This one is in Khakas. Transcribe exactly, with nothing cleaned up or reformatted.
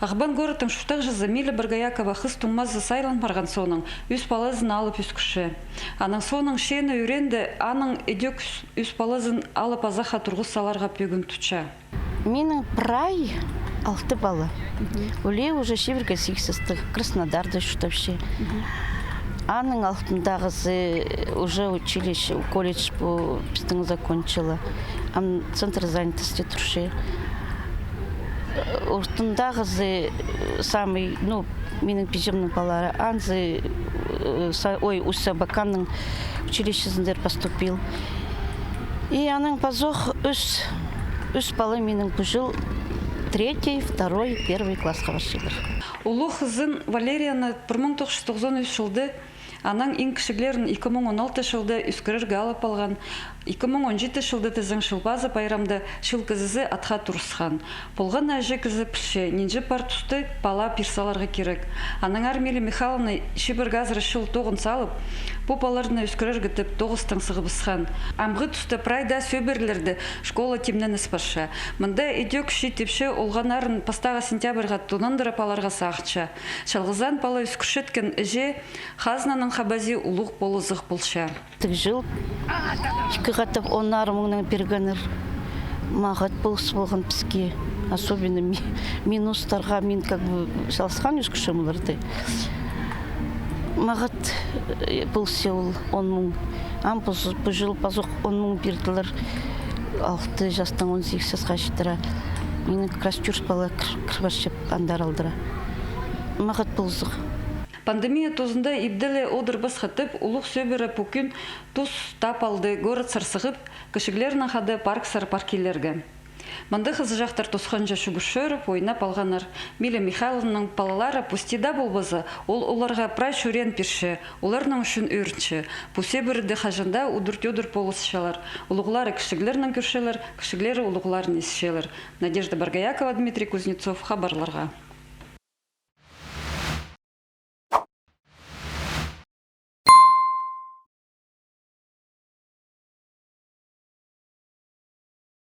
Ағбан городтың чуртағҷызы Миля Боргоякова хыс туңмазы сайлан парған соонаң ӱс палазын алып ӧскірче. Анаң соонаң чеені ӱренді, анаң ідӧк ӱс, ӱс палазын алып азахха турғыс саларға пӧгін тутча. Минің прай алты пала. Оле уже чибіргі сигіс частығ, Краснодарда чуртапча. Аның алтындағызы уже училище, колледж пу пістің закончила. Ам центр занятости турча. Ортындағызы, самый, ну, минің пиҷемнің палалары, анзы, э, са-, ой, Усть-Сабаканның училищезіндер поступил. И анаң пазох ӱс, ӱс пала минің пу чыл третий, второй, первый классха парчалар. Улуғ хызын Валерияны пір муң тоғыс чӱс тоғызон ӱс чылда, анаң иң кічіглерін ікі муң он алты чылда ӧскірерге алып алған, ікі муң он читі чылда тізең Чыл пазы пайрамда чыл кізізі атха турысхан. Полған на іҷе кізі пілче, нинҷе пар туста пала пир саларға кирек. Аннаңар Миля Михайловна чибіргі азыра чыл тоғын салып, пу палаларны ӧскірерге тіп тоғыстаң сығыбысхан. Амғы туста прай даа сӧбірелерде школа тимненіс парча. Мында ідӧк чиит ипчі олғаннарын пастағы сентябрьға тонандырып аларға сағынча. Чалғызаан пала ӧскірчеткен іҷе хазнаның хабазии улуғ полызығ полча. Тіг чыл ікі хатап оннар муңнаң пиргеннер. Мағат полыс полған піске. Особенно ми-, минустарға мин как бы чалғысхан ӧскірчем оларды. Мағат, э, полысча ол он муң. Ам пу, пу чыл пазох он муң пирділер. Алты частаң он сигіс частха читіре. Минің как раз чурс пала кір, кір парча андар алдыра. Мағат полызығ. Пандемия тузында ибде ле одырбасха тіп, улуғ сӧбіре пу кӱн тус тап алды городсар сығып, кічіглернең хада парксар паркилерге. Мында хызыҷахтар тосханҷа чӱгӱрчӧріп, ойнап алғаннар. Миля Михайловнаның палалары пусти даа полбаза, ол оларға прай чӱреен пирче, оларның ӱчӱн ӧрінче. Пу сӧбіреде хаҷан даа удур-тӧдір полысчалар. Улуғлары кічіглернең кӧрчелер, кічіглері улуғларын исчелер. Надежда Боргоякова, Дмитрий Кузнецов, хабарларға.